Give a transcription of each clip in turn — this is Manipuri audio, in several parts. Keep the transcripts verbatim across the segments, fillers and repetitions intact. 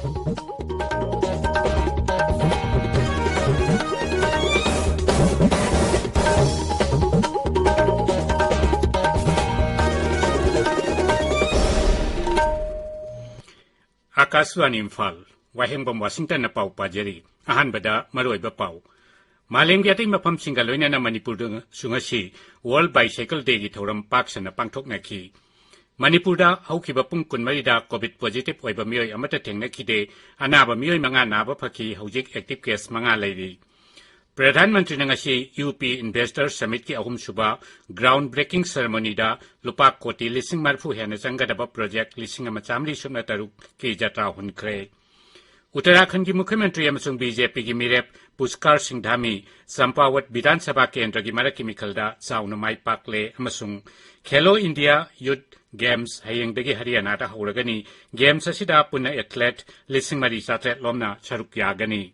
ꯑꯥꯀꯥꯁꯕꯥꯅꯤ ꯏꯝꯐꯥꯜ, ꯋꯥꯍꯦꯡꯕꯝ ꯋꯥꯁꯤꯡꯇꯟꯅ ꯄꯥꯎ ꯄꯥꯖꯔꯤ꯫ ꯑꯍꯥꯟꯕꯗ ꯃꯔꯨꯑꯣꯏꯕ ꯄꯥꯎ꯫ ꯃꯥꯂꯦꯝꯒꯤ ꯑꯇꯩ ꯃꯐꯝꯁꯤꯡꯒ ꯂꯣꯏꯅꯅ ꯃꯅꯤꯄꯨꯔꯗꯁꯨ ꯉꯁꯤ World Bicycle Dayꯒꯤ ꯊꯧꯔꯝ ꯄꯥꯛ ꯁꯟꯅ ꯄꯥꯡꯊꯣꯛꯅꯈꯤ꯫ ꯃꯅꯤꯄꯨꯔꯗ ꯍꯧꯈꯤꯕ ꯄꯨꯡ ꯀꯨꯟꯃꯔꯤꯗ COVID positive ꯑꯣꯏꯕ ꯃꯤꯑꯣꯏ ꯑꯃꯠꯇ ꯊꯦꯡꯅꯈꯤꯗꯦ꯫ ꯑꯅꯥꯕ ꯃꯤꯑꯣꯏ ꯃꯉꯥ ꯅꯥꯕ ꯐꯈꯤ꯫ ꯍꯧꯖꯤꯛ active case ꯃꯉꯥ ꯂꯩꯔꯤ꯫ ꯄ꯭ꯔꯙꯥꯟ ꯃꯟꯇ꯭ꯔꯤꯅ ꯉꯁꯤ UP Investor Summitꯀꯤ ꯑꯍꯨꯝꯁꯨꯕ ground breaking ceremonyꯗ ꯂꯨꯄꯥ ꯀꯣꯇꯤ ꯂꯤꯁꯤꯡ ꯃꯔꯤꯐꯨ ꯍꯦꯟꯅ ꯆꯪꯒꯗꯕ project ꯂꯤꯁꯤꯡ ꯑꯃ ꯆꯥꯃꯔꯤ ꯁꯨꯞꯅ ꯇꯔꯨꯛꯀꯤ ꯖꯇ꯭ꯔꯥ ꯍꯨꯟꯈ꯭ꯔꯦ꯫ ꯎꯠꯇꯔꯥꯈꯟꯗꯒꯤ ꯃꯨꯈ꯭ꯌ ꯃꯟꯇ꯭ꯔꯤ ꯑꯃꯁꯨꯡ BJPꯒꯤ ꯃꯤꯔꯦꯞ ꯄꯨꯁꯀꯥꯔ ꯁꯤꯡ ꯙꯥꯃꯤ ꯆꯝꯄꯥꯋꯠ ꯕꯤꯙꯥꯟ ꯁꯚꯥ ꯀꯦꯟꯗ꯭ꯔꯒꯤ ꯃꯔꯛꯀꯤ ꯃꯤꯈꯜꯗ ꯆꯥꯎꯅ ꯃꯥꯏ ꯄꯥꯛꯂꯦ ꯑꯃꯁꯨꯡ Khelo India Youth Games ꯍꯌꯦꯡꯗꯒꯤ ꯍꯔꯤꯌꯥꯅꯥꯗ ꯍꯧꯔꯒꯅꯤ꯫ Games ꯑꯁꯤꯗ ꯄꯨꯟꯅ athlete ꯂꯤꯁꯤꯡ ꯃꯔꯤ ꯆꯥꯇ꯭ꯔꯦꯠ ꯂꯣꯝꯅ ꯁꯔꯨꯛ ꯌꯥꯒꯅꯤ꯫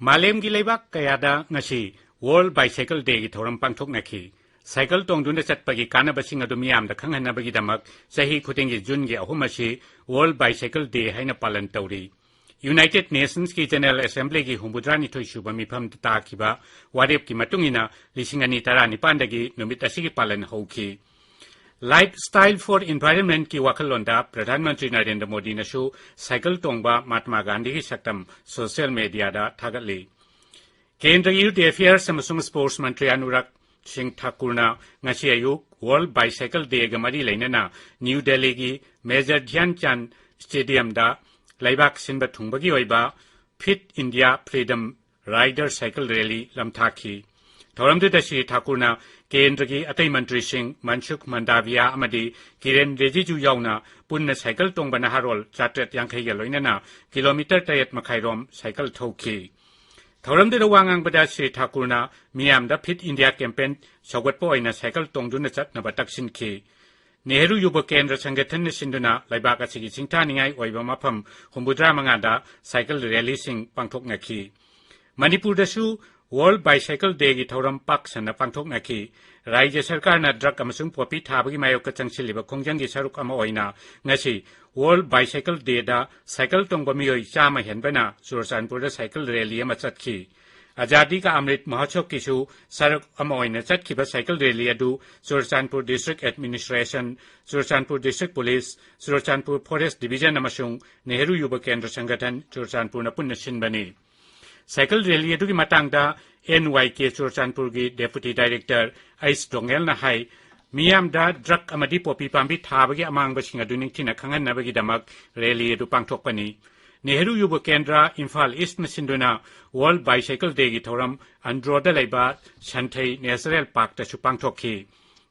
ꯃꯥꯂꯦꯝꯒꯤ ꯂꯩꯕꯥꯛ ꯀꯌꯥꯗ ꯉꯁꯤ World Bicycle Dayꯒꯤ ꯊꯧꯔꯝ ꯄꯥꯡꯊꯣꯛꯅꯈꯤ꯫ ꯁꯥꯏꯀꯜ ꯇꯣꯡꯗꯨꯅ ꯆꯠꯄꯒꯤ ꯀꯥꯟꯅꯕꯁꯤꯡ ꯑꯗꯨ ꯃꯤꯌꯥꯝꯗ ꯈꯪꯍꯟꯅꯕꯒꯤꯗꯃꯛ ꯆꯍꯤ ꯈꯨꯗꯤꯡꯒꯤ ꯖꯨꯟꯒꯤ ꯑꯍꯨꯝ ꯑꯁꯤ World Bicycle Day ꯍꯥꯏꯅ ꯄꯥꯂꯟ ꯇꯧꯔꯤ꯫ United Nationsꯀꯤ General Assemblyꯒꯤ ꯍꯨꯝꯐꯨꯇꯔꯥꯅꯤꯊꯣꯏ ꯁꯨꯕ ꯃꯤꯐꯝꯗ ꯇꯥꯈꯤꯕ ꯋꯥꯔꯦꯞꯀꯤ ꯃꯇꯨꯡ ꯏꯟꯅ ꯂꯤꯁꯤꯡ ꯑꯅꯤ ꯇꯔꯥꯅꯤꯄꯥꯟꯗꯒꯤ ꯅꯨꯃꯤꯠ ꯑꯁꯤꯒꯤ ꯄꯥꯂꯟ ꯍꯧꯈꯤ꯫ Lifestyle for Environmentꯀꯤ ꯋꯥꯈꯜꯂꯣꯟꯗ ꯄ꯭ꯔꯙꯥꯟ ꯃꯟꯇ꯭ꯔꯤ ꯅꯔꯦꯟꯗ꯭ꯔ ꯃꯣꯗꯤꯅꯁꯨ ꯁꯥꯏꯀꯜ ꯇꯣꯡꯕ ꯃꯍꯥꯇꯃꯥ ꯒꯥꯟꯙꯤꯒꯤ ꯁꯛꯇꯝ social mediaꯗ ꯊꯥꯒꯠꯂꯤ꯫ ꯀꯦꯟꯗ꯭ꯔꯒꯤ Youth Affairs ꯑꯃꯁꯨꯡ Sports ꯃꯟꯇ꯭ꯔꯤ ꯑꯅꯨꯔꯥꯒ ꯁꯤꯡ ꯊꯥꯀꯨꯔꯅ ꯉꯁꯤ ꯑꯌꯨꯛ World Bicycle Dayꯒ ꯃꯔꯤ ꯂꯩꯅꯅ ꯅ꯭ꯌꯨ ꯗꯦꯜꯂꯤꯒꯤ Major Dhyan Chand Stadiumꯗ ꯂꯩꯕꯥꯛ ꯁꯤꯟꯕ ꯊꯨꯡꯕꯒꯤ ꯑꯣꯏꯕ Fit India Freedom Rider Cycle Rally ꯂꯝꯊꯥꯈꯤ꯫ ꯊꯧꯔꯝꯗꯨꯗ ꯁ꯭ꯔꯤ ꯊꯥꯀꯨꯔꯅ ꯀꯦꯟꯗ꯭ꯔꯒꯤ ꯑꯇꯩ ꯃꯟꯇ꯭ꯔꯤꯁꯤꯡ ꯃꯟꯁꯨꯈ ꯃꯟꯗꯥꯚꯤꯌꯥ ꯑꯃꯗꯤ ꯀꯤꯔꯦꯟ ꯔꯤꯖꯤꯖꯨ ꯌꯥꯎꯅ ꯄꯨꯟꯅ ꯁꯥꯏꯀꯜ ꯇꯣꯡꯕ ꯅꯍꯥꯔꯣꯜ ꯆꯥꯇ꯭ꯔꯦꯠ ꯌꯥꯡꯈꯩꯒ ꯂꯣꯏꯅꯅ kilometre ꯇꯔꯦꯠ ꯃꯈꯥꯏꯔꯣꯝ ꯁꯥꯏꯀꯜ ꯊꯧꯈꯤ꯫ ꯊꯧꯔꯝꯗꯨꯗ ꯋꯥ ꯉꯥꯡꯕꯗ ꯁ꯭ꯔꯤ ꯊꯥꯀꯨꯔꯅ ꯃꯤꯌꯥꯝꯗ Fit India campaign ꯁꯧꯒꯠꯄ ꯑꯣꯏꯅ ꯁꯥꯏꯀꯜ ꯇꯣꯡꯗꯨꯅ ꯆꯠꯅꯕ ꯇꯛꯁꯤꯟꯈꯤ꯫ ꯅꯦꯍꯔꯨ ꯌꯨꯕ ꯀꯦꯟꯗ꯭ꯔ ꯁꯪꯒꯊꯟꯅ ꯁꯤꯟꯗꯨꯅ ꯂꯩꯕꯥꯛ ꯑꯁꯤꯒꯤ ꯁꯤꯡꯊꯥꯅꯤꯡꯉꯥꯏ ꯑꯣꯏꯕ ꯃꯐꯝ ꯍꯨꯝꯐꯨꯇꯔꯥ ꯃꯉꯥꯗ ꯁꯥꯏꯀꯜ ꯔꯦꯂꯤꯁꯤꯡ ꯄꯥꯡꯊꯣꯛꯅꯈꯤ꯫ ꯃꯅꯤꯄꯨꯔꯗꯁꯨ World Bicycle Dayꯒꯤ ꯊꯧꯔꯝ ꯄꯥꯛ ꯁꯟꯅ ꯄꯥꯡꯊꯣꯛꯅꯈꯤ꯫ ꯔꯥꯖ꯭ꯌ ꯁꯔꯀꯥꯔꯅ ꯗ꯭ꯔꯒ ꯑꯃꯁꯨꯡ ꯄꯣꯄꯤ ꯊꯥꯕꯒꯤ ꯃꯥꯌꯣꯛꯇ ꯆꯪꯁꯤꯜꯂꯤꯕ ꯈꯣꯡꯖꯪꯒꯤ ꯁꯔꯨꯛ ꯑꯃ ꯑꯣꯏꯅ ꯉꯁꯤ World Bicycle Dayꯗ ꯁꯥꯏꯀꯜ ꯇꯣꯡꯕ ꯃꯤꯑꯣꯏ ꯆꯥꯝꯃ ꯍꯦꯟꯕꯅ ꯆꯨꯔꯆꯥꯟꯄꯨꯔꯗ ꯁꯥꯏꯀꯜ ꯔꯦꯂꯤ ꯑꯃ ꯆꯠꯈꯤ꯫ ꯑꯖꯥꯗꯤ ꯀꯥ ꯑꯃ꯭ꯔꯤꯠ ꯃꯍꯣꯠꯁꯕꯀꯤꯁꯨ ꯁꯔꯨꯛ ꯑꯃ ꯑꯣꯏꯅ ꯆꯠꯈꯤꯕ ꯁꯥꯏꯀꯜ ꯔꯦꯂꯤ ꯑꯗꯨ Churachandpur District Administration, Churachandpur District Police, Churachandpur Forest Division ꯑꯃꯁꯨꯡ ꯅꯦꯍꯔꯨ ꯌꯨꯕ ꯀꯦꯟꯗ꯭ꯔ ꯁꯪꯒꯊꯟ ꯆꯨꯔꯆꯥꯟꯄꯨꯔꯅ ꯄꯨꯟꯅ ꯁꯤꯟꯕꯅꯤ꯫ ꯁꯥꯏꯀꯜ ꯔꯦꯂꯤ ꯑꯗꯨꯒꯤ ꯃꯇꯥꯡꯗ ꯑꯦꯟ ꯋꯥꯏ ꯀꯦ ꯆꯨꯔꯆꯥꯟꯄꯨꯔꯒꯤ Deputy Director ꯑꯩꯁ ꯗꯣꯉꯦꯜꯅ ꯍꯥꯏ, ꯃꯤꯌꯥꯝꯗ ꯗ꯭ꯔꯒ ꯑꯃꯗꯤ ꯄꯣꯄꯤ ꯄꯥꯝꯕꯤ ꯊꯥꯕꯒꯤ ꯑꯃꯥꯡꯕꯁꯤꯡ ꯑꯗꯨ ꯅꯤꯡꯊꯤꯅ ꯈꯪꯍꯟꯅꯕꯒꯤꯗꯃꯛ ꯔꯦꯂꯤ ꯑꯗꯨ ꯄꯥꯡꯊꯣꯛꯄꯅꯤ꯫ ꯅꯦꯍꯔꯨ ꯌꯨꯕ ꯀꯦꯟꯗ꯭ꯔ ꯏꯝꯐꯥꯜ ꯏꯁ꯭ꯠꯅ ꯁꯤꯟꯗꯨꯅ World Bicycle Dayꯒꯤ ꯊꯧꯔꯝ ꯑꯟꯗ꯭ꯔꯣꯗ ꯂꯩꯕ ꯁꯟꯊꯩ Natural Parkꯇꯁꯨ ꯄꯥꯡꯊꯣꯛꯈꯤ꯫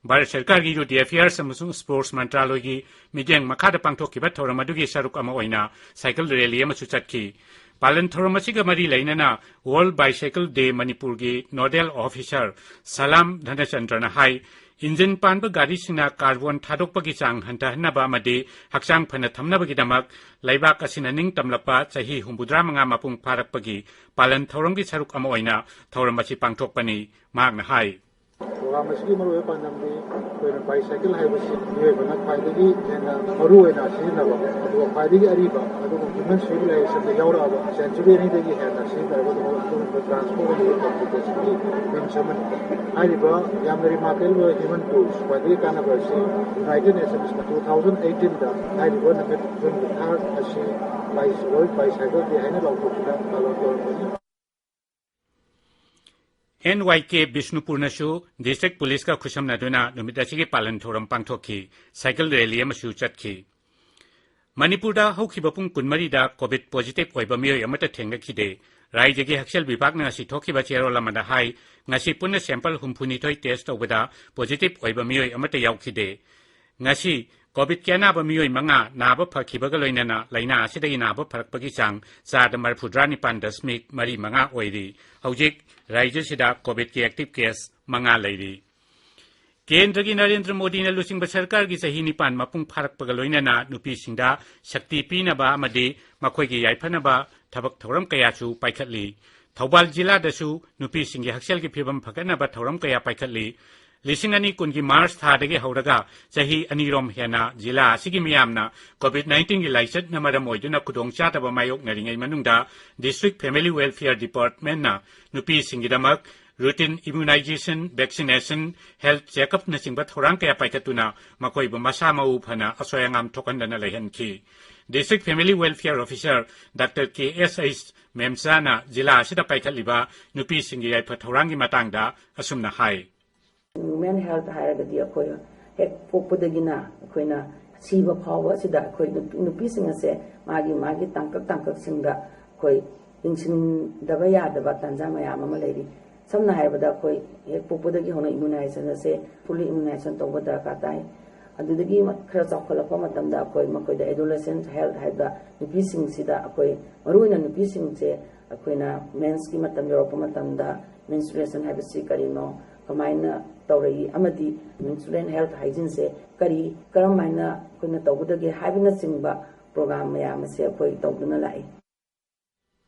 ꯚꯥꯔꯠ ꯁꯔꯀꯥꯔꯒꯤ Youth Affairs ꯑꯃꯁꯨꯡ Sports ꯃꯟꯇ꯭ꯔꯥꯂꯣꯏꯒꯤ ꯃꯤꯠꯌꯦꯡ ꯃꯈꯥꯗ ꯄꯥꯡꯊꯣꯛꯈꯤꯕ ꯊꯧꯔꯝ ꯑꯗꯨꯒꯤ ꯁꯔꯨꯛ ꯑꯃ ꯑꯣꯏꯅ ꯁꯥꯏꯀꯜ ꯔꯦꯂꯤ ꯑꯃꯁꯨ ꯆꯠꯈꯤ꯫ ꯄꯥꯂꯟ ꯊꯧꯔꯝ ꯑꯁꯤꯒ ꯃꯔꯤ ꯂꯩꯅꯅ World Bicycle Day ꯃꯅꯤꯄꯨꯔꯒꯤ Nodal Officer ꯁꯂꯥꯝ ꯙꯅꯆꯟꯗ꯭ꯔꯅ ꯍꯥꯏ, ꯏꯟꯖꯤꯟ ꯄꯥꯟꯕ ꯒꯥꯔꯤꯁꯤꯡꯅ carbon ꯊꯥꯗꯣꯛꯄꯒꯤ ꯆꯥꯡ ꯍꯟꯊꯍꯟꯅꯕ ꯑꯃꯗꯤ ꯍꯛꯆꯥꯡ ꯐꯅ ꯊꯝꯅꯕꯒꯤꯗꯃꯛ ꯂꯩꯕꯥꯛ ꯑꯁꯤꯅ ꯅꯤꯡꯇꯝꯂꯛꯄ ꯆꯍꯤ ꯍꯨꯝꯐꯨꯇꯔꯥ ꯃꯉꯥ ꯃꯄꯨꯡ ꯐꯥꯔꯛꯄꯒꯤ ꯄꯥꯂꯟ ꯊꯧꯔꯝꯒꯤ ꯁꯔꯨꯛ ꯑꯃ ꯑꯣꯏꯅ ꯊꯧꯔꯝ ꯑꯁꯤ ꯄꯥꯡꯊꯣꯛꯄꯅꯤ꯫ ꯃꯍꯥꯛꯅ ꯍꯥꯏ, ꯄ꯭ꯔꯣꯒ꯭ꯔꯥꯝ ꯑꯁꯤꯒꯤ ꯃꯔꯨꯑꯣꯏꯕ ꯄꯥꯟꯗꯝꯗꯤ ꯑꯩꯈꯣꯏꯅ bicycle ꯍꯥꯏꯕꯁꯤ ꯃꯤꯑꯣꯏꯕꯅ ꯈ꯭ꯋꯥꯏꯗꯒꯤ ꯍꯦꯟꯅ ꯃꯔꯨ ꯑꯣꯏꯅ ꯁꯤꯖꯤꯟꯅꯕ, ꯑꯗꯨꯒ ꯈ꯭ꯋꯥꯏꯗꯒꯤ ꯑꯔꯤꯕ, ꯑꯗꯨꯒ human civilizationꯗ ꯌꯥꯎꯔꯛꯑꯕ, century ꯑꯅꯤꯗꯒꯤ ꯍꯦꯟꯅ ꯁꯤꯖꯤꯟꯅꯔꯕ ꯑꯗꯨꯒꯨꯝꯕ transport ꯑꯃꯗꯤ communicationꯒꯤ means ꯑꯃꯅꯤ꯫ ꯍꯥꯏꯔꯤꯕ ꯌꯥꯝꯅ remarkable human tools, ꯈ꯭ꯋꯥꯏꯗꯒꯤ ꯀꯥꯟꯅꯕ ꯑꯁꯤ United Nationsꯅ two thousand eighteenꯗ ꯍꯥꯏꯔꯤꯕ ꯅꯨꯃꯤꯠ June the third ꯑꯁꯤ World Bicycle Day ꯍꯥꯏꯅ ꯂꯥꯎꯊꯣꯛꯇꯨꯅ ꯄꯥꯂꯟ ꯇꯧꯔꯝꯕꯅꯤ꯫ ꯑꯦꯟ ꯋꯥꯏ ꯀꯦ ꯕꯤꯁꯅꯨꯄꯨꯔꯅꯁꯨ District Policeꯀ ꯈꯨꯠꯁꯝꯅꯗꯨꯅ ꯅꯨꯃꯤꯠ ꯑꯁꯤꯒꯤ ꯄꯥꯂꯟ ꯊꯧꯔꯝ ꯄꯥꯡꯊꯣꯛꯈꯤ꯫ ꯁꯥꯏꯀꯜ ꯔꯦꯂꯤ ꯑꯃꯁꯨ ꯆꯠꯈꯤ꯫ ꯃꯅꯤꯄꯨꯔꯗ ꯍꯧꯈꯤꯕ ꯄꯨꯡ ꯀꯨꯟꯃꯔꯤꯗ COVID positive ꯑꯣꯏꯕ ꯃꯤꯑꯣꯏ ꯑꯃꯠꯇ ꯊꯦꯡꯅꯈꯤꯗꯦ꯫ ꯔꯥꯖ꯭ꯌꯒꯤ ꯍꯛꯁꯦꯜ ꯕꯤꯚꯥꯒꯅ ꯉꯁꯤ ꯊꯣꯛꯈꯤꯕ ꯆꯦꯔꯣꯜ ꯑꯃꯗ ꯍꯥꯏ, ꯉꯁꯤ ꯄꯨꯟꯅ sample ꯍꯨꯝꯐꯨꯅꯤꯊꯣꯏ test ꯇꯧꯕꯗ positive ꯑꯣꯏꯕ ꯃꯤꯑꯣꯏ ꯑꯃꯠꯇ ꯌꯥꯎꯈꯤꯗꯦ꯫ ꯉꯁꯤ COVIDꯀꯤ ꯑꯅꯥꯕ ꯃꯤꯑꯣꯏ ꯃꯉꯥ ꯅꯥꯕ ꯐꯈꯤꯕꯒ ꯂꯣꯏꯅꯅ ꯂꯥꯏꯅꯥ ꯑꯁꯤꯗꯒꯤ ꯅꯥꯕ ꯐꯔꯛꯄꯒꯤ ꯆꯥꯡ ꯆꯥꯗ ꯃꯔꯤꯐꯨꯇꯔꯥ ꯅꯤꯄꯥꯟ ꯗꯁꯃꯤꯛ ꯃꯔꯤ ꯃꯉꯥ ꯑꯣꯏꯔꯤ꯫ ꯍꯧꯖꯤꯛ ꯔꯥꯖ꯭ꯌꯁꯤꯗ COVIDꯀꯤ active case ꯃꯉꯥ ꯂꯩꯔꯤ꯫ ꯀꯦꯟꯗ꯭ꯔꯒꯤ ꯅꯔꯦꯟꯗ꯭ꯔ ꯃꯣꯗꯤꯅ ꯂꯨꯆꯤꯡꯕ ꯁꯔꯀꯥꯔꯒꯤ ꯆꯍꯤ ꯅꯤꯄꯥꯟ ꯃꯄꯨꯡ ꯐꯥꯔꯛꯄꯒ ꯂꯣꯏꯅꯅ ꯅꯨꯄꯤꯁꯤꯡꯗ ꯁꯛꯇꯤ ꯄꯤꯅꯕ ꯑꯃꯗꯤ ꯃꯈꯣꯏꯒꯤ ꯌꯥꯏꯐꯅꯕ ꯊꯕꯛ ꯊꯧꯔꯝ ꯀꯌꯥꯁꯨ ꯄꯥꯏꯈꯠꯂꯤ꯫ ꯊꯧꯕꯥꯜ ꯖꯤꯂꯥꯗꯁꯨ ꯅꯨꯄꯤꯁꯤꯡꯒꯤ ꯍꯛꯁꯦꯜꯒꯤ ꯐꯤꯕꯝ ꯐꯒꯠꯅꯕ ꯊꯧꯔꯝ ꯀꯌꯥ ꯄꯥꯏꯈꯠꯂꯤ꯫ ꯂꯤꯁꯤꯡ ꯑꯅꯤ ꯀꯨꯟꯒꯤ ꯃꯥꯔꯆ ꯊꯥꯗꯒꯤ ꯍꯧꯔꯒ ꯆꯍꯤ ꯑꯅꯤꯔꯣꯝ ꯍꯦꯟꯅ ꯖꯤꯂꯥ ꯑꯁꯤꯒꯤ ꯃꯤꯌꯥꯝꯅ ꯀꯣꯚꯤꯗ ꯅꯥꯏꯟꯇꯤꯟꯒꯤ ꯂꯥꯏꯆꯠꯅ ꯃꯔꯝ ꯑꯣꯏꯗꯨꯅ ꯈꯨꯗꯣꯡꯆꯥꯗꯕ ꯃꯥꯌꯣꯛꯅꯔꯤꯉꯩ ꯃꯅꯨꯡꯗ District Family Welfare Departmentꯅ ꯅꯨꯄꯤꯁꯤꯡꯒꯤꯗꯃꯛ routine immunization, vaccination, health check-upꯅꯆꯤꯡꯕ ꯊꯧꯔꯥꯡ ꯀꯌꯥ ꯄꯥꯏꯈꯠꯇꯨꯅ ꯃꯈꯣꯏꯕꯨ ꯃꯁꯥ ꯃꯎ ꯐꯅ ꯑꯁꯣꯏ ꯑꯉꯥꯝ ꯊꯣꯛꯍꯟꯗꯅ ꯂꯩꯍꯟꯈꯤ꯫ District Family Welfare Officer Doctor K S H ꯃꯦꯝꯆꯥꯅ ꯖꯤꯂꯥ ꯑꯁꯤꯗ ꯄꯥꯏꯈꯠꯂꯤꯕ ꯅꯨꯄꯤꯁꯤꯡꯒꯤ ꯌꯥꯏꯐ ꯊꯧꯔꯥꯡꯒꯤ ꯃꯇꯥꯡꯗ ꯑꯁꯨꯝꯅ ꯍꯥꯏ꯫ Women health ꯍꯥꯏꯔꯒꯗꯤ ꯑꯩꯈꯣꯏ ꯍꯦꯛ ꯄꯣꯛꯄꯗꯒꯤꯅ ꯑꯩꯈꯣꯏꯅ ꯁꯤꯕ ꯐꯥꯎꯕ ꯑꯁꯤꯗ ꯑꯩꯈꯣꯏ ꯅꯨꯄꯤ, ꯅꯨꯄꯤꯁꯤꯡ ꯑꯁꯦ ꯃꯥꯒꯤ, ꯃꯥꯒꯤ ꯇꯥꯡꯀꯛ ꯇꯥꯡꯀꯛꯁꯤꯡꯗ ꯑꯩꯈꯣꯏ ꯌꯦꯡꯁꯤꯟꯗꯕ ꯌꯥꯗꯕ ꯇꯥꯟꯖꯥ ꯃꯌꯥꯝ ꯑꯃ ꯂꯩꯔꯤ꯫ ꯁꯝꯅ ꯍꯥꯏꯔꯕꯗ ꯑꯩꯈꯣꯏ ꯍꯦꯛ ꯄꯣꯛꯄꯗꯒꯤ ꯍꯧꯅ immunization ꯑꯁꯦ fully immunization ꯇꯧꯕ ꯗꯔꯀꯥꯔ ꯇꯥꯏ꯫ ꯑꯗꯨꯗꯒꯤ ꯃ-, ꯈꯔ ꯆꯥꯎꯈꯠꯂꯛꯄ ꯃꯇꯝꯗ ꯑꯩꯈꯣꯏ ꯃꯈꯣꯏꯗ adolescent health ꯍꯥꯏꯕ ꯅꯨꯄꯤꯁꯤꯡꯁꯤꯗ ꯑꯩꯈꯣꯏ ꯃꯔꯨꯑꯣꯏꯅ ꯅꯨꯄꯤꯁꯤꯡꯁꯦ ꯑꯩꯈꯣꯏꯅ mensꯀꯤ ꯃꯇꯝ ꯌꯧꯔꯛꯄ ꯃꯇꯝꯗ menstruation ꯍꯥꯏꯕꯁꯤ ꯀꯔꯤꯅꯣ, ꯀꯃꯥꯏꯅ ꯇꯧꯔꯛꯏ ꯑꯃꯗꯤ menstrual health hygieneꯁꯦ ꯀꯔꯤ, ꯀꯔꯝ ꯍꯥꯏꯅ ꯑꯩꯈꯣꯏꯅ ꯇꯧꯒꯗꯒꯦ ꯍꯥꯏꯕꯅꯆꯤꯡꯕ program ꯃꯌꯥꯝ ꯑꯁꯦ ꯑꯩꯈꯣꯏ ꯇꯧꯗꯨꯅ ꯂꯥꯛꯏ꯫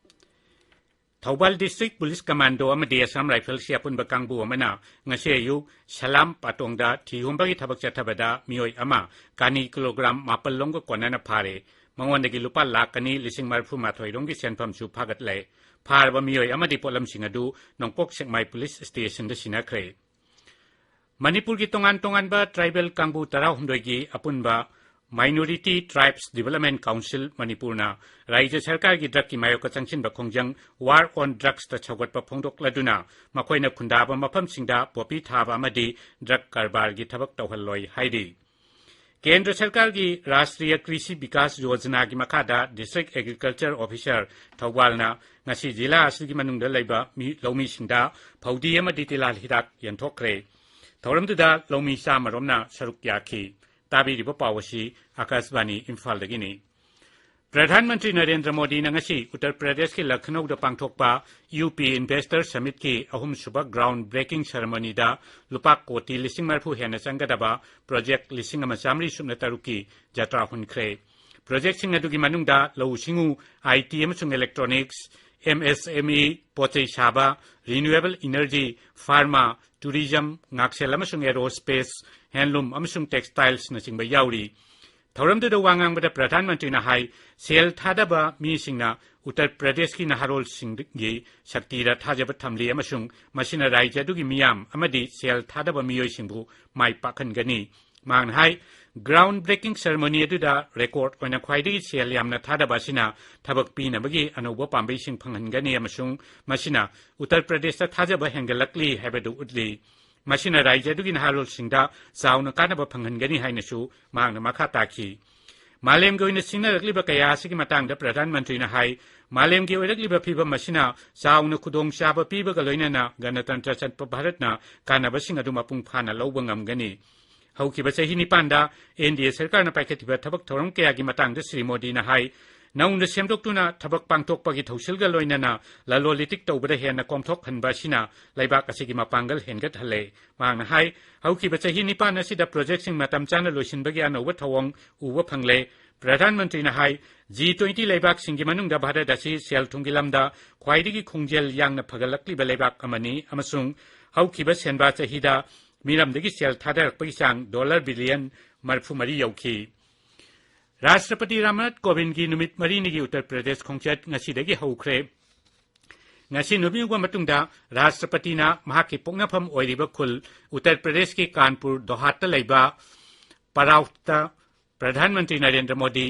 ꯊꯧꯕꯥꯜ District Police Commando ꯑꯃꯗꯤ Assam Riflesꯀꯤ ꯑꯄꯨꯟꯕ ꯀꯥꯡꯕꯨ ꯑꯃꯅ ꯉꯁꯤ ꯑꯌꯨꯛ ꯁꯂꯥꯝ ꯄꯥꯇꯣꯡꯗ ꯊꯤꯍꯨꯝꯕꯒꯤ ꯊꯕꯛ ꯆꯠꯊꯕꯗ ꯃꯤꯑꯣꯏ ꯑꯃ ꯀꯥꯅꯤ ꯀꯤꯂꯣꯒ꯭ꯔꯥꯝ ꯃꯥꯄꯜ ꯂꯣꯝꯒ ꯀꯣꯟꯅꯅ ꯐꯥꯔꯦ꯫ ꯃꯉꯣꯟꯗꯒꯤ ꯂꯨꯄꯥ ꯂꯥꯈ ꯑꯅꯤ ꯂꯤꯁꯤꯡ ꯃꯔꯤꯐꯨ ꯃꯥꯊꯣꯏ ꯔꯣꯝꯒꯤ ꯁꯦꯟꯐꯝꯁꯨ ꯐꯥꯒꯠꯂꯦ꯫ ꯐꯥꯔꯕ ꯃꯤꯑꯣꯏ ꯑꯃꯗꯤ ꯄꯣꯠꯂꯝꯁꯤꯡ ꯑꯗꯨ ꯅꯣꯡꯄꯣꯛ ꯁꯦꯛꯃꯥꯏ Police Stationꯗ ꯁꯤꯟꯅꯈ꯭ꯔꯦ꯫ ꯃꯅꯤꯄꯨꯔꯒꯤ ꯇꯣꯉꯥꯟ ꯇꯣꯉꯥꯟꯕ tribal ꯀꯥꯡꯕꯨ ꯇꯔꯥꯍꯨꯝꯗꯣꯏꯒꯤ ꯑꯄꯨꯟꯕ Minority Tribes Development Council ꯃꯅꯤꯄꯨꯔꯅ ꯔꯥꯖ꯭ꯌ ꯁꯔꯀꯥꯔꯒꯤ drugꯀꯤ ꯃꯥꯌꯣꯛꯇ ꯆꯪꯁꯤꯟꯕ ꯈꯣꯡꯖꯪ War on Drugsꯇ ꯁꯧꯒꯠꯄ ꯐꯣꯡꯗꯣꯛꯂꯗꯨꯅ ꯃꯈꯣꯏꯅ ꯈꯨꯟꯗꯥꯕ ꯃꯐꯝꯁꯤꯡꯗ poppy ꯊꯥꯕ ꯑꯃꯗꯤ drug ꯀꯔꯕꯥꯔꯒꯤ ꯊꯕꯛ ꯇꯧꯍꯜꯂꯣꯏ ꯍꯥꯏꯔꯤ꯫ ꯀꯦꯟꯗ꯭ꯔ ꯁꯔꯀꯥꯔꯒꯤ ꯔꯥꯁꯇ꯭ꯔꯤꯌ ꯀ꯭ꯔꯤꯁꯤ ꯕꯤꯀꯥꯁ ꯌꯣꯖꯅꯥꯒꯤ ꯃꯈꯥꯗ District Agriculture Officer ꯊꯧꯕꯥꯜꯅ ꯉꯁꯤ ꯖꯤꯂꯥ ꯑꯁꯤꯒꯤ ꯃꯅꯨꯡꯗ ꯂꯩꯕ ꯃꯤ-, ꯂꯧꯃꯤꯁꯤꯡꯗ ꯐꯧꯗꯤ ꯑꯃꯗꯤ ꯇꯤꯜꯍꯥꯠ ꯍꯤꯗꯥꯛ ꯌꯦꯟꯊꯣꯛꯈ꯭ꯔꯦ꯫ ꯊꯧꯔꯝꯗꯨꯗ ꯂꯧꯃꯤ ꯆꯥꯝꯃ ꯔꯣꯝꯅ ꯁꯔꯨꯛ ꯌꯥꯈꯤ꯫ ꯇꯥꯕꯤꯔꯤꯕ ꯄꯥꯎ ꯑꯁꯤ ꯑꯀꯥꯁꯕꯥꯅꯤ ꯏꯝꯐꯥꯜꯗꯒꯤꯅꯤ꯫ ꯄ꯭ꯔꯙꯥꯟ ꯃꯟꯇ꯭ꯔꯤ ꯅꯔꯦꯟꯗ꯭ꯔ ꯃꯣꯗꯤꯅ ꯉꯁꯤ ꯎꯠꯇꯔ ꯄ꯭ꯔꯗꯦꯁꯀꯤ ꯂꯈꯅꯧꯗ ꯄꯥꯡꯊꯣꯛꯄ ꯌꯨ ꯄꯤ ꯏꯟꯚꯦꯁꯇꯔ ꯁꯃꯤꯠꯀꯤ ꯑꯍꯨꯝꯁꯨꯕ ꯒ꯭ꯔꯥꯎꯟ ꯕ꯭ꯔꯦꯀꯤꯡ ꯁꯦꯔꯦꯃꯣꯅꯤꯗ ꯂꯨꯄꯥ ꯀꯣꯇꯤ ꯂꯤꯁꯤꯡ ꯃꯔꯤꯐꯨ ꯍꯦꯟꯅ ꯆꯪꯒꯗꯕ ꯄ꯭ꯔꯣꯖꯦꯛ ꯂꯤꯁꯤꯡ ꯑꯃ ꯆꯥꯃꯔꯤ ꯁꯨꯞꯅ ꯇꯔꯨꯛꯀꯤ ꯖꯇ꯭ꯔꯥ ꯍꯨꯟꯈ꯭ꯔꯦ꯫ ꯄ꯭ꯔꯣꯖꯦꯛꯁꯤꯡ ꯑꯗꯨꯒꯤ ꯃꯅꯨꯡꯗ ꯂꯧꯎ ꯁꯤꯡꯎ, ꯑꯥꯏ ꯇꯤ ꯑꯃꯁꯨꯡ ꯏꯂꯦꯛꯇ꯭ꯔꯣꯅꯤꯛꯁ, ꯑꯦꯝ ꯑꯦꯁ ꯑꯦꯝ ꯏ, ꯄꯣꯠ ꯆꯩ ꯁꯥꯕ, ꯔꯤꯅ꯭ꯌꯨꯑꯦꯕꯜ ꯏꯅꯔꯖꯤ, ꯐꯥꯔꯃꯥ, ꯇꯨꯔꯤꯖꯝ, ꯉꯥꯛꯁꯦꯜ ꯑꯃꯁꯨꯡ ꯑꯦꯔꯣꯁ꯭ꯄꯦꯁ, ꯍꯦꯟꯂꯨꯝ ꯑꯃꯁꯨꯡ ꯇꯦꯛꯁꯇꯥꯏꯜꯁꯅꯆꯤꯡꯕ ꯌꯥꯎꯔꯤ꯫ ꯊꯧꯔꯝꯗꯨꯗ ꯋꯥ ꯉꯥꯡꯕꯗ ꯄ꯭ꯔꯙꯥꯟ ꯃꯟꯇ꯭ꯔꯤꯅ ꯍꯥꯏ, ꯁꯦꯜ ꯊꯥꯗꯕ ꯃꯤꯁꯤꯡꯅ ꯎꯠꯇꯔ ꯄ꯭ꯔꯗꯦꯁꯀꯤ ꯅꯍꯥꯔꯣꯜꯁꯤꯡꯒꯤ ꯁꯛꯇꯤꯗ ꯊꯥꯖꯕ ꯊꯝꯂꯤ ꯑꯃꯁꯨꯡ ꯃꯁꯤꯅ ꯔꯥꯖ꯭ꯌ ꯑꯗꯨꯒꯤ ꯃꯤꯌꯥꯝ ꯑꯃꯗꯤ ꯁꯦꯜ ꯊꯥꯗꯕ ꯃꯤꯑꯣꯏꯁꯤꯡꯕꯨ ꯃꯥꯏ ꯄꯥꯛꯍꯟꯒꯅꯤ꯫ ꯃꯍꯥꯛꯅ ꯍꯥꯏ, ꯒ꯭ꯔꯥꯎꯟ ꯕ꯭ꯔꯦꯀꯤꯡ ꯁꯦꯔꯦꯃꯣꯅꯤ ꯑꯗꯨꯗ ꯔꯦꯀꯣꯔꯗ ꯑꯣꯏꯅ ꯈ꯭ꯋꯥꯏꯗꯒꯤ ꯁꯦꯜ ꯌꯥꯝꯅ ꯊꯥꯗꯕ ꯑꯁꯤꯅ ꯊꯕꯛ ꯄꯤꯅꯕꯒꯤ ꯑꯅꯧꯕ ꯄꯥꯝꯕꯩꯁꯤꯡ ꯐꯪꯍꯟꯒꯅꯤ ꯑꯃꯁꯨꯡ ꯃꯁꯤꯅ ꯎꯠꯇꯔ ꯄ꯭ꯔꯗꯦꯁꯇ ꯊꯥꯖꯕ ꯍꯦꯟꯒꯠꯂꯛꯂꯤ ꯍꯥꯏꯕꯗꯨ ꯎꯠꯂꯤ꯫ ꯃꯁꯤꯅ ꯔꯥꯖ꯭ꯌ ꯑꯗꯨꯒꯤ ꯅꯍꯥꯔꯣꯜꯁꯤꯡꯗ ꯆꯥꯎꯅ ꯀꯥꯟꯅꯕ ꯐꯪꯍꯟꯒꯅꯤ ꯍꯥꯏꯅꯁꯨ ꯃꯍꯥꯛꯅ ꯃꯈꯥ ꯇꯥꯈꯤ꯫ ꯃꯥꯂꯦꯝꯒꯤ ꯑꯣꯏꯅ ꯁꯤꯡꯅꯔꯛꯂꯤꯕ ꯀꯌꯥ ꯑꯁꯤꯒꯤ ꯃꯇꯥꯡꯗ ꯄ꯭ꯔꯙꯥꯟ ꯃꯟꯇ꯭ꯔꯤꯅ ꯍꯥꯏ, ꯃꯥꯂꯦꯝꯒꯤ ꯑꯣꯏꯔꯛꯂꯤꯕ ꯐꯤꯚꯝ ꯑꯁꯤꯅ ꯆꯥꯎꯅ ꯈꯨꯗꯣꯡꯆꯥꯕ ꯄꯤꯕꯒ ꯂꯣꯏꯅꯅ ꯒꯅꯇꯟꯇ꯭ꯔ ꯆꯠꯄ ꯚꯥꯔꯠꯅ ꯀꯥꯟꯅꯕꯁꯤꯡ ꯑꯗꯨ ꯃꯄꯨꯡ ꯐꯥꯅ ꯂꯧꯕ ꯉꯝꯒꯅꯤ꯫ ꯍꯧꯈꯤꯕ ꯆꯍꯤ ꯅꯤꯄꯥꯟꯗ ꯑꯦꯟ ꯗꯤ ꯑꯦ ꯁꯔꯀꯥꯔꯅ ꯄꯥꯏꯈꯠꯈꯤꯕ ꯊꯕꯛ ꯊꯧꯔꯝ ꯀꯌꯥꯒꯤ ꯃꯇꯥꯡꯗ ꯁ꯭ꯔꯤ ꯃꯣꯗꯤꯅ ꯍꯥꯏ, ꯅꯧꯅ ꯁꯦꯝꯗꯣꯛꯇꯨꯅ ꯊꯕꯛ ꯄꯥꯡꯊꯣꯛꯄꯒꯤ ꯊꯧꯁꯤꯜꯒ ꯂꯣꯏꯅꯅ ꯂꯂꯣꯟ ꯏꯇꯤꯛ ꯇꯧꯕꯗ ꯍꯦꯟꯅ ꯀꯣꯝꯊꯣꯛꯍꯟꯕ ꯑꯁꯤꯅ ꯂꯩꯕꯥꯛ ꯑꯁꯤꯒꯤ ꯃꯄꯥꯡꯒꯜ ꯍꯦꯟꯒꯠꯍꯜꯂꯦ꯫ ꯃꯍꯥꯛꯅ ꯍꯥꯏ, ꯍꯧꯈꯤꯕ ꯆꯍꯤ ꯅꯤꯄꯥꯟ ꯑꯁꯤꯗ ꯄ꯭ꯔꯣꯖꯦꯛꯁꯤꯡ ꯃꯇꯝ ꯆꯥꯅ ꯂꯣꯏꯁꯤꯟꯕꯒꯤ ꯑꯅꯧꯕ ꯊꯧꯑꯣꯡ ꯎꯕ ꯐꯪꯂꯦ꯫ ꯄ꯭ꯔꯙꯥꯟ ꯃꯟꯇ꯭ꯔꯤꯅ ꯍꯥꯏ, ꯖꯤ ꯇ꯭ꯋꯦꯟꯇꯤ ꯂꯩꯕꯥꯛꯁꯤꯡꯒꯤ ꯃꯅꯨꯡꯗ ꯚꯥꯔꯠ ꯑꯁꯤ ꯁꯦꯜ ꯊꯨꯝꯒꯤ ꯂꯝꯗ ꯈ꯭ꯋꯥꯏꯗꯒꯤ ꯈꯣꯡꯖꯦꯜ ꯌꯥꯡꯅ ꯐꯒꯠꯂꯛꯂꯤꯕ ꯂꯩꯕꯥꯛ ꯑꯃꯅꯤ ꯑꯃꯁꯨꯡ ꯍꯧꯈꯤꯕ ꯁꯦꯟꯕꯥ ꯆꯍꯤꯗ ꯃꯤꯔꯝꯗꯒꯤ ꯁꯦꯜ ꯊꯥꯗꯔꯛꯄꯒꯤ ꯆꯥꯡ ꯗꯣꯂꯔ ꯕꯤꯂꯤꯌꯟ ꯃꯔꯤꯐꯨ ꯃꯔꯤ ꯌꯧꯈꯤ꯫ ꯔꯥꯁꯇ꯭ꯔꯄꯇꯤ ꯔꯥꯝꯅꯥꯊ ꯀꯣꯕꯤꯟꯗꯒꯤ ꯅꯨꯃꯤꯠ ꯃꯔꯤꯅꯤꯒꯤ ꯎꯠꯇꯔ ꯄ꯭ꯔꯗꯦꯁ ꯈꯣꯡꯆꯠ ꯉꯁꯤꯗꯒꯤ ꯍꯧꯈ꯭ꯔꯦ꯫ ꯉꯁꯤ ꯅꯨꯃꯤꯠ ꯌꯨꯡꯕ ꯃꯇꯨꯡꯗ ꯔꯥꯁꯇ꯭ꯔꯄꯇꯤꯅ ꯃꯍꯥꯛꯀꯤ ꯄꯣꯛꯅꯐꯝ ꯑꯣꯏꯔꯤꯕ ꯈꯨꯜ ꯎꯠꯇꯔ ꯄ꯭ꯔꯗꯦꯁꯀꯤ ꯀꯥꯟꯄꯨꯔ ꯗꯣꯍꯥꯠꯇ ꯂꯩꯕ ꯄꯔꯥꯎꯠꯇ ꯄ꯭ꯔꯙꯥꯟ ꯃꯟꯇ꯭ꯔꯤ ꯅꯔꯦꯟꯗ꯭ꯔ ꯃꯣꯗꯤ,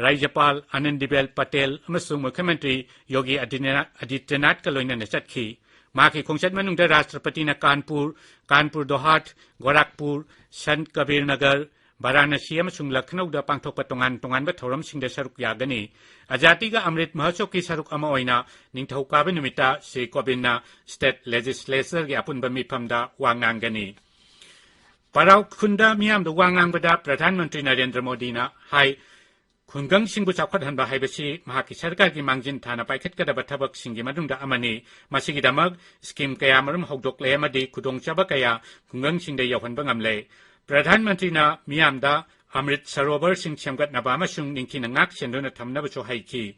ꯔꯥꯖ꯭ꯌꯄꯥꯜ ꯑꯥꯅꯟꯗꯤꯕꯦꯜ ꯄꯇꯦꯜ ꯑꯃꯁꯨꯡ ꯃꯨꯈ꯭ꯌ ꯃꯟꯇ꯭ꯔꯤ ꯌꯣꯒꯤ ꯑꯗꯤꯅ꯭ꯌꯥ-, ꯑꯗꯤꯇ꯭ꯌꯅꯥꯊꯀ ꯂꯣꯏꯅꯅ ꯆꯠꯈꯤ꯫ ꯃꯍꯥꯛꯀꯤ ꯈꯣꯡꯆꯠ ꯃꯅꯨꯡꯗ ꯔꯥꯁꯇ꯭ꯔꯄꯇꯤꯅ ꯀꯥꯟꯄꯨꯔ, ꯀꯥꯟꯄꯨꯔ ꯗꯣꯍꯥꯠ, ꯒꯣꯔꯥꯈꯄꯨꯔ, ꯁꯟꯠ ꯀꯕꯤꯔ ꯅꯒꯔ, ꯚꯥꯔꯥꯅꯥꯁꯤ ꯑꯃꯁꯨꯡ ꯂꯈꯅꯧꯗ ꯄꯥꯡꯊꯣꯛꯄ ꯇꯣꯉꯥꯟ ꯇꯣꯉꯥꯟꯕ ꯊꯧꯔꯝꯁꯤꯡꯗ ꯁꯔꯨꯛ ꯌꯥꯒꯅꯤ꯫ ꯑꯖꯥꯗꯤ ꯀꯥ ꯑꯃ꯭ꯔꯤꯠ ꯃꯍꯣꯠꯁꯕꯀꯤ ꯁꯔꯨꯛ ꯑꯃ ꯑꯣꯏꯅ ꯅꯤꯡꯊꯧꯀꯥꯕ ꯅꯨꯃꯤꯠꯇ ꯁ꯭ꯔꯤ ꯀꯣꯕꯤꯟꯗꯅ ꯁ꯭ꯇꯦꯠ ꯂꯦꯖꯤꯁꯂꯦꯆꯔꯒꯤ ꯑꯄꯨꯟꯕ ꯃꯤꯐꯝꯗ ꯋꯥ ꯉꯥꯡꯒꯅꯤ꯫ ꯄꯔꯥꯎ ꯈꯨꯟꯗ ꯃꯤꯌꯥꯝꯗ ꯋꯥ ꯉꯥꯡꯕꯗ ꯄ꯭ꯔꯙꯥꯟ ꯃꯟꯇ꯭ꯔꯤ ꯅꯔꯦꯟꯗ꯭ꯔ ꯃꯣꯗꯤꯅ ꯍꯥꯏ, ꯈꯨꯡꯒꯪꯁꯤꯡꯕꯨ ꯆꯥꯎꯈꯠꯍꯟꯕ ꯍꯥꯏꯕꯁꯤ ꯃꯍꯥꯛꯀꯤ ꯁꯔꯀꯥꯔꯒꯤ ꯃꯥꯡꯖꯤꯟ ꯊꯥꯅ ꯄꯥꯏꯈꯠꯀꯗꯕ ꯊꯕꯛꯁꯤꯡꯒꯤ ꯃꯅꯨꯡꯗ ꯑꯃꯅꯤ꯫ ꯃꯁꯤꯒꯤꯗꯃꯛ ꯁ꯭ꯀꯤꯝ ꯀꯌꯥꯃꯔꯨꯝ ꯍꯧꯗꯣꯛꯂꯦ ꯑꯃꯗꯤ ꯈꯨꯗꯣꯡꯆꯥꯕ ꯀꯌꯥ ꯈꯨꯡꯒꯪꯁꯤꯡꯗ ꯌꯧꯍꯟꯕ ꯉꯝꯂꯦ꯫ ꯄ꯭ꯔꯙꯥꯟ ꯃꯟꯇ꯭ꯔꯤꯅ ꯃꯤꯌꯥꯝꯗ ꯑꯃ꯭ꯔꯤꯠ ꯁꯔꯣꯕꯔꯁꯤꯡ ꯁꯦꯝꯒꯠꯅꯕ ꯑꯃꯁꯨꯡ ꯅꯤꯡꯊꯤꯅ ꯉꯥꯛ ꯁꯦꯟꯗꯨꯅ ꯊꯝꯅꯕꯁꯨ ꯍꯥꯏꯈꯤ꯫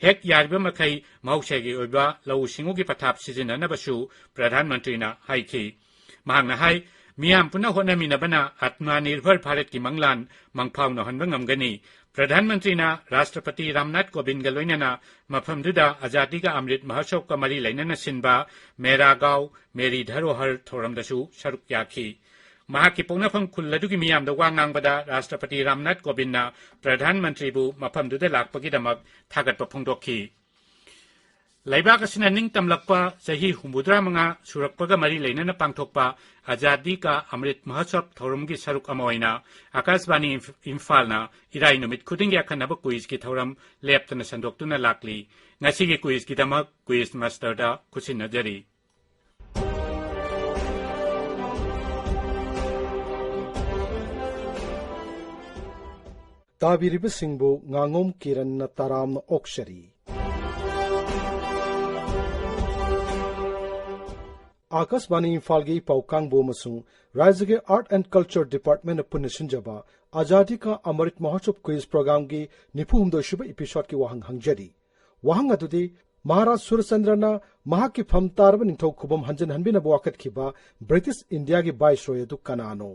ꯍꯦꯛ ꯌꯥꯔꯤꯕ ꯃꯈꯩ ꯃꯍꯧꯁꯥꯒꯤ ꯑꯣꯏꯕ ꯂꯧꯎ ꯁꯤꯡꯎꯒꯤ ꯄꯊꯥꯞ ꯁꯤꯖꯤꯟꯅꯅꯕꯁꯨ ꯄ꯭ꯔꯙꯥꯟ ꯃꯟꯇ꯭ꯔꯤꯅ ꯍꯥꯏꯈꯤ꯫ ꯃꯍꯥꯛꯅ ꯍꯥꯏ, ꯃꯤꯌꯥꯝ ꯄꯨꯟꯅ ꯍꯣꯠꯅꯃꯤꯟꯅꯕꯅ ꯑꯥꯇꯃ ꯅꯤꯔꯚꯔ ꯚꯥꯔꯠꯀꯤ ꯃꯪꯂꯥꯟ ꯃꯪꯐꯥꯎꯅꯍꯟꯕ ꯉꯝꯒꯅꯤ꯫ ꯄ꯭ꯔꯙꯥꯟ ꯃꯟꯇ꯭ꯔꯤꯅ ꯔꯥꯁꯇ꯭ꯔꯄꯇꯤ ꯔꯥꯝꯅꯥꯊ ꯀꯣꯕꯤꯟꯗꯒ ꯂꯣꯏꯅꯅ ꯃꯐꯝꯗꯨꯗ ꯑꯖꯥꯗꯤꯒ ꯑꯃ꯭ꯔꯤꯠ ꯃꯍꯣꯠꯁꯕꯒ ꯃꯔꯤ ꯂꯩꯅꯅ ꯁꯤꯟꯕ ꯃꯦꯔꯥ ꯒꯥꯎ, ꯃꯦꯔꯤ ꯙꯔꯣꯍꯔ ꯊꯧꯔꯝꯗꯁꯨ ꯁꯔꯨꯛ ꯌꯥꯈꯤ꯫ ꯃꯍꯥꯛꯀꯤ ꯄꯣꯛꯅꯐꯝ ꯈꯨꯜ ꯑꯗꯨꯒꯤ ꯃꯤꯌꯥꯝꯗ ꯋꯥ ꯉꯥꯡꯕꯗ ꯔꯥꯁꯇ꯭ꯔꯄꯇꯤ ꯔꯥꯝꯅꯥꯊ ꯀꯣꯕꯤꯟꯗꯅ ꯄ꯭ꯔꯙꯥꯟ ꯃꯟꯇ꯭ꯔꯤꯕꯨ ꯃꯐꯝꯗꯨꯗ ꯂꯥꯛꯄꯒꯤꯗꯃꯛ ꯊꯥꯒꯠꯄ ꯐꯣꯡꯗꯣꯛꯈꯤ꯫ ꯂꯩꯕꯥꯛ ꯑꯁꯤꯅ ꯅꯤꯡꯇꯝꯂꯛꯄ ꯆꯍꯤ ꯍꯨꯝꯐꯨꯇꯔꯥ ꯃꯉꯥ ꯁꯨꯔꯛꯄꯒ ꯃꯔꯤ ꯂꯩꯅꯅ ꯄꯥꯡꯊꯣꯛꯄ ꯑꯖꯥꯗꯤ ꯀꯥ ꯑꯃ꯭ꯔꯤꯠ ꯃꯍꯣꯠꯁꯕ ꯊꯧꯔꯝꯒꯤ ꯁꯔꯨꯛ ꯑꯃ ꯑꯣꯏꯅ ꯑꯥꯀꯥꯁꯕꯥꯅꯤ ꯏꯝꯐ-, ꯏꯝꯐꯥꯜꯅ ꯏꯔꯥꯏ ꯅꯨꯃꯤꯠ ꯈꯨꯗꯤꯡꯒꯤ ꯑꯈꯟꯅꯕ ꯀꯨꯏꯖꯀꯤ ꯊꯧꯔꯝ ꯂꯦꯞꯇꯅ ꯁꯟꯗꯣꯛꯇꯨꯅ ꯂꯥꯛꯂꯤ꯫ ꯉꯁꯤꯒꯤ ꯀꯨꯏꯖꯀꯤꯗꯃꯛ ꯀꯨꯏꯖ ꯃꯥꯁꯇꯔꯗ ꯈꯨꯠꯁꯤꯟꯅꯖꯔꯤ꯫ ꯇꯥꯕꯤꯔꯤꯕꯁꯤꯡꯕꯨ ꯉꯥꯉꯣꯝ ꯀꯤꯔꯟꯅ ꯇꯔꯥꯝꯅ ꯑꯣꯛꯆꯔꯤ꯫ ꯑꯥꯀꯥꯁꯕꯥꯅꯤ ꯏꯝꯐꯥꯜꯒꯤ ꯄꯥꯎ ꯀꯥꯡꯕꯨ ꯑꯃꯁꯨꯡ ꯔꯥꯖ꯭ꯌꯒꯤ Art and Culture Department ꯅ ꯄꯨꯟꯅ ꯁꯤꯟꯖꯕ ꯑꯖꯥꯗꯤ ꯀꯥ ꯑꯃꯔꯤꯠ ꯃꯍꯣꯠꯁꯕ ꯀ꯭ꯋꯤꯖ ꯄ꯭ꯔꯣꯒ꯭ꯔꯥꯝꯒꯤ ꯅꯤꯐꯨ ꯍꯨꯝꯗꯣꯏ ꯁꯨꯕ ꯏꯄꯤꯁꯣꯗꯀꯤ ꯋꯥꯍꯪ ꯍꯪꯖꯔꯤ꯫ ꯋꯥꯍꯪ ꯑꯗꯨꯗꯤ, ꯃꯍꯥꯔꯥꯖ ꯁꯨꯔꯆꯟꯗ꯭ꯔꯅ ꯃꯍꯥꯛꯀꯤ ꯐꯝ ꯇꯥꯔꯕ ꯅꯤꯡꯊꯧ ꯈꯨꯕꯝ ꯍꯟꯖꯤꯟ ꯍꯟꯕꯤꯅꯕ ꯋꯥꯀꯠꯈꯤꯕ ꯕ꯭ꯔꯤꯇꯤꯁ ꯏꯟꯗꯤꯌꯥꯒꯤ ꯚꯥꯏꯁꯔꯣꯏ ꯑꯗꯨ ꯀꯅꯥꯅꯣ?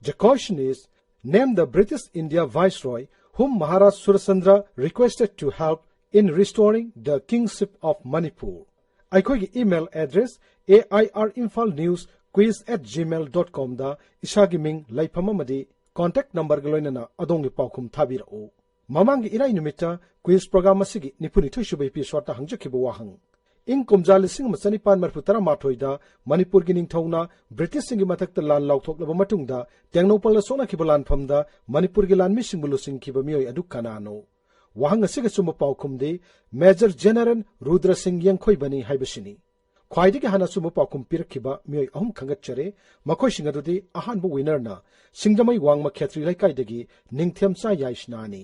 The question is, name the British India viceroy whom Maharaj Surachandra requested to help in restoring the kingship of Manipur. ꯑꯩꯈꯣꯏꯒꯤ email address A I R Imphal News Quiz at gmail dot com ꯗ ꯏꯁꯥꯒꯤ ꯃꯤꯡ, ꯂꯩꯐꯝ ꯑꯃꯗꯤ contact number ꯒ ꯂꯣꯏꯅꯅ ꯑꯗꯣꯝꯒꯤ ꯄꯥꯎꯈꯨꯝ ꯊꯥꯕꯤꯔꯛꯎ꯫ ꯃꯃꯥꯡꯒꯤ ꯏꯔꯥꯏ ꯅꯨꯃꯤꯠꯇ ꯀ꯭ꯋꯤꯖ ꯄ꯭ꯔꯣꯒ꯭ꯔꯥꯝ ꯑꯁꯤꯒꯤ ꯅꯤꯐꯨ ꯅꯤꯊꯣꯏ ꯁꯨꯕ ꯏꯄꯤꯁꯣꯗꯇ ꯍꯪꯖꯈꯤꯕ ꯋꯥꯍꯪ꯫ ꯏꯪ ꯀꯨꯝꯖꯥ ꯂꯤꯁꯤꯡ ꯑꯃ ꯆꯅꯤꯄꯥꯟ ꯃꯔꯤꯐꯨ ꯇꯔꯥꯃꯥꯊꯣꯏꯗ ꯃꯅꯤꯄꯨꯔꯒꯤ ꯅꯤꯡꯊꯧꯅ ꯕ꯭ꯔꯤꯇꯤꯁꯁꯤꯡꯒꯤ ꯃꯊꯛꯇ ꯂꯥꯟ ꯂꯥꯎꯊꯣꯛꯂꯕ ꯃꯇꯨꯡꯗ ꯇꯦꯡꯅꯧꯄꯜꯗ ꯁꯣꯛꯅꯈꯤꯕ ꯂꯥꯟꯐꯝꯗ ꯃꯅꯤꯄꯨꯔꯒꯤ ꯂꯥꯟꯃꯤꯁꯤꯡꯕꯨ ꯂꯨꯆꯤꯡꯈꯤꯕ ꯃꯤꯑꯣꯏ ꯑꯗꯨ ꯀꯅꯥꯅꯣ? ꯋꯥꯍꯪ ꯑꯁꯤꯒꯤ ꯑꯆꯨꯝꯕ ꯄꯥꯎꯈꯨꯝꯗꯤ ꯃꯦꯖꯔ ꯖꯦꯅꯔꯦꯜ ꯔꯨꯗ꯭ꯔ ꯁꯤꯡ ꯌꯦꯡꯈꯣꯏꯕꯅꯤ ꯍꯥꯏꯕꯁꯤꯅꯤ꯫ ꯈ꯭ꯋꯥꯏꯗꯒꯤ ꯍꯥꯟꯅ ꯑꯆꯨꯝꯕ ꯄꯥꯎꯈꯨꯝ ꯄꯤꯔꯛꯈꯤꯕ ꯃꯤꯑꯣꯏ ꯑꯍꯨꯝ ꯈꯟꯒꯠꯆꯔꯦ꯫ ꯃꯈꯣꯏꯁꯤꯡ ꯑꯗꯨꯗꯤ ꯑꯍꯥꯟꯕ winner ꯅ ꯁꯤꯡꯖꯃꯩ ꯋꯥꯡꯃ ꯈꯦꯇ꯭ꯔꯤ ꯂꯩꯀꯥꯏꯗꯒꯤ ꯅꯤꯡꯊꯦꯝꯆꯥ ꯌꯥꯏꯁꯅꯥꯅꯤ꯫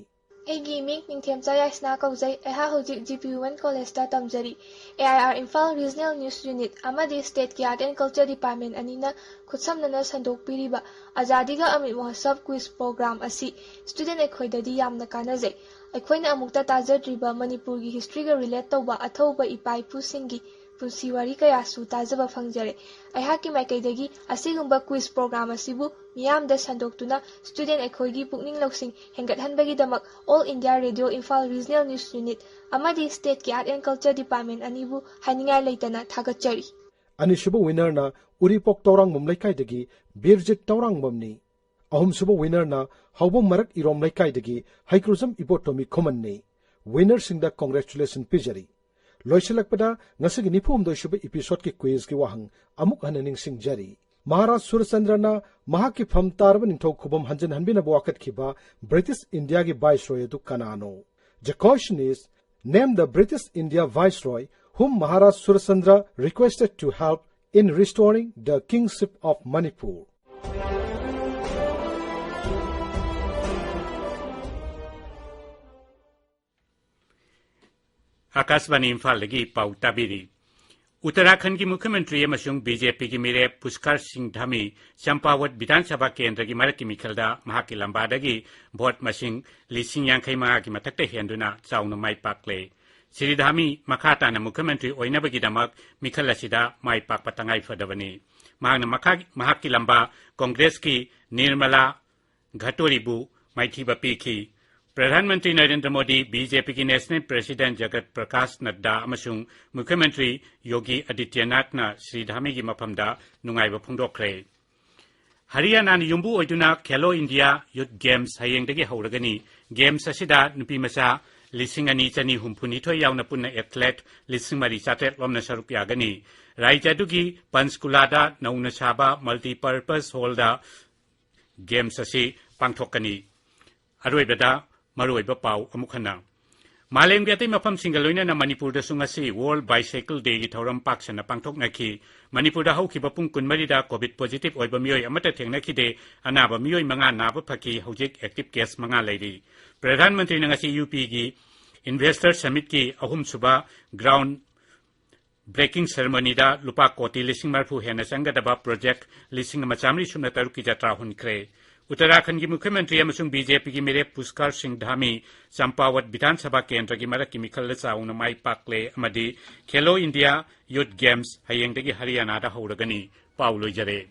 ꯑꯩꯒꯤ ꯃꯤꯡ ꯅꯤꯡꯊꯦꯝꯆꯥ ꯌꯥꯏꯁꯅꯥ ꯀꯧꯖꯩ꯫ ꯑꯩꯍꯥꯛ ꯍꯧꯖꯤꯛ G P Women College ꯇ ꯇꯝꯖꯔꯤ꯫ A I R Imphal Regional News Unit ꯑꯃꯗꯤ State ꯀꯤ Art and Culture Department ꯑꯅꯤꯅ ꯈꯨꯠꯁꯝꯅꯅ ꯁꯟꯗꯣꯛꯄꯤꯔꯤꯕ ꯑꯖꯥꯗꯤꯒ ꯑꯃꯤꯠ ꯃꯍꯣꯠꯁꯕ quiz program ꯑꯁꯤ student ꯑꯩꯈꯣꯏꯗꯗꯤ ꯌꯥꯝꯅ ꯀꯥꯟꯅꯖꯩ꯫ ꯑꯩꯈꯣꯏꯅ ꯑꯃꯨꯛꯇ ꯇꯥꯖꯗ꯭ꯔꯤꯕ ꯃꯅꯤꯄꯨꯔꯒꯤ history ꯒ relate ꯇꯧꯕ ꯑꯊꯧꯕ ꯏꯄꯥ ꯏꯄꯨꯁꯤꯡꯒꯤ ꯄꯨꯟꯁꯤ ꯋꯥꯔꯤ ꯀꯌꯥꯁꯨ ꯇꯥꯖꯕ ꯐꯪꯖꯔꯦ꯫ ꯑꯩꯍꯥꯛꯀꯤ ꯃꯥꯏꯀꯩꯗꯒꯤ ꯑꯁꯤꯒꯨꯝꯕ quiz program ꯑꯁꯤꯕꯨ ꯃꯤꯌꯥꯝꯗ ꯁꯟꯗꯣꯛꯇꯨꯅ student ꯑꯩꯈꯣꯏꯒꯤ ꯄꯨꯛꯅꯤꯡ ꯂꯧꯁꯤꯡ ꯍꯦꯟꯒꯠꯍꯟꯕꯒꯤꯗꯃꯛ All India Radio Imphal Regional News Unit ꯑꯃꯗꯤ State ꯀꯤ Art and Culture Department ꯑꯅꯤꯕꯨ ꯍꯥꯏꯅꯤꯡꯉꯥꯏ ꯂꯩꯇꯅ ꯊꯥꯒꯠꯆꯔꯤ꯫ ꯑꯅꯤꯁꯨꯕ winner ꯅ ꯎꯔꯤꯄꯣꯛ ꯇꯧꯔꯥꯡꯕꯝ ꯂꯩꯀꯥꯏꯗꯒꯤ ꯕꯤꯔꯖꯤꯠ ꯇꯧꯔꯥꯡꯕꯝꯅꯤ꯫ ꯑꯍꯨꯝꯁꯨꯕ winner ꯅ ꯍꯧꯕꯝ ꯃꯔꯛ ꯏꯔꯣꯝ ꯂꯩꯀꯥꯏꯗꯒꯤ ꯍꯩꯀ꯭ꯔꯨꯖꯝ ꯏꯕꯣꯇꯣꯝꯕꯤ ꯈꯨꯃꯟꯅꯤ꯫ Winner ꯁꯤꯡꯗ congratulation ꯄꯤꯖꯔꯤ꯫ ꯂꯣꯏꯁꯤꯜꯂꯛꯄꯗ ꯉꯁꯤꯒꯤ ꯅꯤꯐꯨ ꯍꯨꯝꯗꯣꯏ ꯁꯨꯕ episode ꯀꯤ quiz ꯀꯤ ꯋꯥꯍꯪ ꯑꯃꯨꯛ ꯍꯟꯅ ꯅꯤꯡꯁꯤꯡꯖꯔꯤ꯫ ꯃꯍꯥꯔꯥꯖ ꯁꯨꯔꯆꯟꯗ꯭ꯔꯅ ꯃꯍꯥꯛꯀꯤ ꯐꯝ ꯇꯥꯔꯕ ꯅꯤꯡꯊꯧ ꯈꯨꯕꯝ ꯍꯟꯖꯤꯟ ꯍꯟꯕꯤꯅꯕ ꯋꯥꯀꯠꯈꯤꯕ British India ꯒꯤ viceroy ꯑꯗꯨ ꯀꯅꯥꯅꯣ? The question is, name the British India viceroy whom Maharaj Surachandra requested to help in restoring the kingship of Manipur. ꯑꯥꯀꯥꯁꯕꯥꯅꯤ ꯏꯝꯐꯥꯜꯗꯒꯤ ꯄꯥꯎ ꯇꯥꯕꯤꯔꯤ꯫ ꯎꯠꯇꯔꯥꯈꯟꯗꯒꯤ ꯃꯨꯈ꯭ꯌ ꯃꯟꯇ꯭ꯔꯤ ꯑꯃꯁꯨꯡ B J P ꯒꯤ ꯃꯤꯔꯦꯞ ꯄꯨꯁꯀꯔ ꯁꯤꯡ ꯙꯥꯃꯤ ꯆꯝꯄꯥꯋꯠ ꯕꯤꯙꯥꯟ ꯁꯚꯥ ꯀꯦꯟꯗ꯭ꯔꯒꯤ ꯃꯔꯛꯀꯤ ꯃꯤꯈꯜꯗ ꯃꯍꯥꯛꯀꯤ ꯂꯝꯕꯥꯗꯒꯤ vote ꯃꯁꯤꯡ ꯂꯤꯁꯤꯡ ꯌꯥꯡꯈꯩ ꯃꯉꯥꯒꯤ ꯃꯊꯛꯇ ꯍꯦꯟꯗꯨꯅ ꯆꯥꯎꯅ ꯃꯥꯏ ꯄꯥꯛꯂꯦ꯫ ꯁ꯭ꯔꯤ ꯙꯥꯃꯤ ꯃꯈꯥ ꯇꯥꯅ ꯃꯨꯈ꯭ꯌ ꯃꯟꯇ꯭ꯔꯤ ꯑꯣꯏꯅꯕꯒꯤꯗꯃꯛ ꯃꯤꯈꯜ ꯑꯁꯤꯗ ꯃꯥꯏ ꯄꯥꯛꯄ ꯇꯉꯥꯏ ꯐꯗꯕꯅꯤ꯫ ꯃꯍꯥꯛꯅ ꯃꯈꯥ-, ꯃꯍꯥꯛꯀꯤ ꯂꯝꯕꯥ ꯀꯣꯡꯒ꯭ꯔꯦꯁꯀꯤ ꯅꯤꯔꯃꯂꯥ ꯘꯇꯣꯔꯤꯕꯨ ꯃꯥꯏꯊꯤꯕ ꯄꯤꯈꯤ꯫ Pradhan Mantri Narendra Modi, B J P ꯒꯤ national president ꯖꯒꯠ ꯄ꯭ꯔꯀꯥꯁ ꯅꯗ꯭ꯗꯥ ꯑꯃꯁꯨꯡ ꯃꯨꯈ꯭ꯌ ꯃꯟꯇ꯭ꯔꯤ ꯌꯣꯒꯤ ꯑꯗꯤꯇ꯭ꯌꯅꯥꯊꯅ ꯁ꯭ꯔꯤ ꯙꯥꯃꯤꯒꯤ ꯃꯐꯝꯗ ꯅꯨꯡꯉꯥꯏꯕ ꯐꯣꯡꯗꯣꯛꯈ꯭ꯔꯦ꯫ ꯍꯔꯤꯌꯥꯅꯥꯅ ꯌꯨꯝꯕꯨ ꯑꯣꯏꯗꯨꯅ Khelo India Youth Games ꯍꯌꯦꯡꯗꯒꯤ ꯍꯧꯔꯒꯅꯤ꯫ Games ꯑꯁꯤꯗ ꯅꯨꯄꯤ ꯃꯆꯥ ꯂꯤꯁꯤꯡ ꯑꯅꯤ ꯆꯅꯤ ꯍꯨꯝꯐꯨ ꯅꯤꯊꯣꯏ ꯌꯥꯎꯅ ꯄꯨꯟꯅ athlete ꯂꯤꯁꯤꯡ ꯃꯔꯤ ꯆꯥꯇ꯭ꯔꯦꯠ ꯂꯣꯝꯅ ꯁꯔꯨꯛ ꯌꯥꯒꯅꯤ꯫ ꯔꯥꯖ꯭ꯌ ꯑꯗꯨꯒꯤ ꯄꯟꯆꯀꯨꯂꯥꯗ ꯅꯧꯅ ꯁꯥꯕ multipurpose hall ꯗ Games ꯑꯁꯤ ꯄꯥꯡꯊꯣꯛꯀꯅꯤ꯫ ꯑꯔꯣꯏꯕꯗ ꯃꯔꯨꯑꯣꯏꯕ ꯄꯥꯎ ꯑꯃꯨꯛ ꯍꯟꯅ꯫ ꯃꯥꯂꯦꯝꯒꯤ ꯑꯇꯩ ꯃꯐꯝꯁꯤꯡꯒ ꯂꯣꯏꯅꯅ ꯃꯅꯤꯄꯨꯔꯗꯁꯨ ꯉꯁꯤ World Bicycle Dayꯒꯤ ꯊꯧꯔꯝ ꯄꯥꯛ ꯁꯟꯅ ꯄꯥꯡꯊꯣꯛꯅꯈꯤ꯫ ꯃꯅꯤꯄꯨꯔꯗ ꯍꯧꯈꯤꯕ ꯄꯨꯡ ꯀꯨꯟꯃꯔꯤꯗ COVID positive ꯑꯣꯏꯕ ꯃꯤꯑꯣꯏ ꯑꯃꯠꯇ ꯊꯦꯡꯅꯈꯤꯗꯦ꯫ ꯑꯅꯥꯕ ꯃꯤꯑꯣꯏ ꯃꯉꯥ ꯅꯥꯕ ꯐꯈꯤ꯫ ꯍꯧꯖꯤꯛ active case ꯃꯉꯥ ꯂꯩꯔꯤ꯫ ꯄ꯭ꯔꯙꯥꯟ ꯃꯟꯇ꯭ꯔꯤꯅ ꯉꯁꯤ UPꯒꯤ Investor Summitꯀꯤ ꯑꯍꯨꯝꯁꯨꯕ ground breaking ceremonyꯗ ꯂꯨꯄꯥ ꯀꯣꯇꯤ ꯂꯤꯁꯤꯡ ꯃꯔꯤꯐꯨ ꯍꯦꯟꯅ ꯆꯪꯒꯗꯕ project ꯂꯤꯁꯤꯡ ꯑꯃ ꯆꯥꯃꯔꯤ ꯁꯨꯞꯅ ꯇꯔꯨꯛꯀꯤ ꯖꯇ꯭ꯔꯥ ꯍꯨꯟꯈ꯭ꯔꯦ꯫ ꯎꯠꯇꯔꯥꯈꯟꯗꯒꯤ ꯃꯨꯈ꯭ꯌ ꯃꯟꯇ꯭ꯔꯤ ꯑꯃꯁꯨꯡ BJPꯒꯤ ꯃꯤꯔꯦꯞ ꯄꯨꯁꯀꯔ ꯁꯤꯡ ꯙꯥꯃꯤ ꯆꯝꯄꯥꯋꯠ ꯕꯤꯙꯥꯟ ꯁꯚꯥ ꯀꯦꯟꯗ꯭ꯔꯒꯤ ꯃꯔꯛꯀꯤ ꯃꯤꯈꯜꯗ ꯆꯥꯎꯅ ꯃꯥꯏ ꯄꯥꯛꯂꯦ ꯑꯃꯗꯤ Khelo India Youth Games ꯍꯌꯦꯡꯗꯒꯤ ꯍꯔꯤꯌꯥꯅꯥꯗ ꯍꯧꯔꯒꯅꯤ꯫ ꯄꯥꯎ ꯂꯣꯏꯖꯔꯦ꯫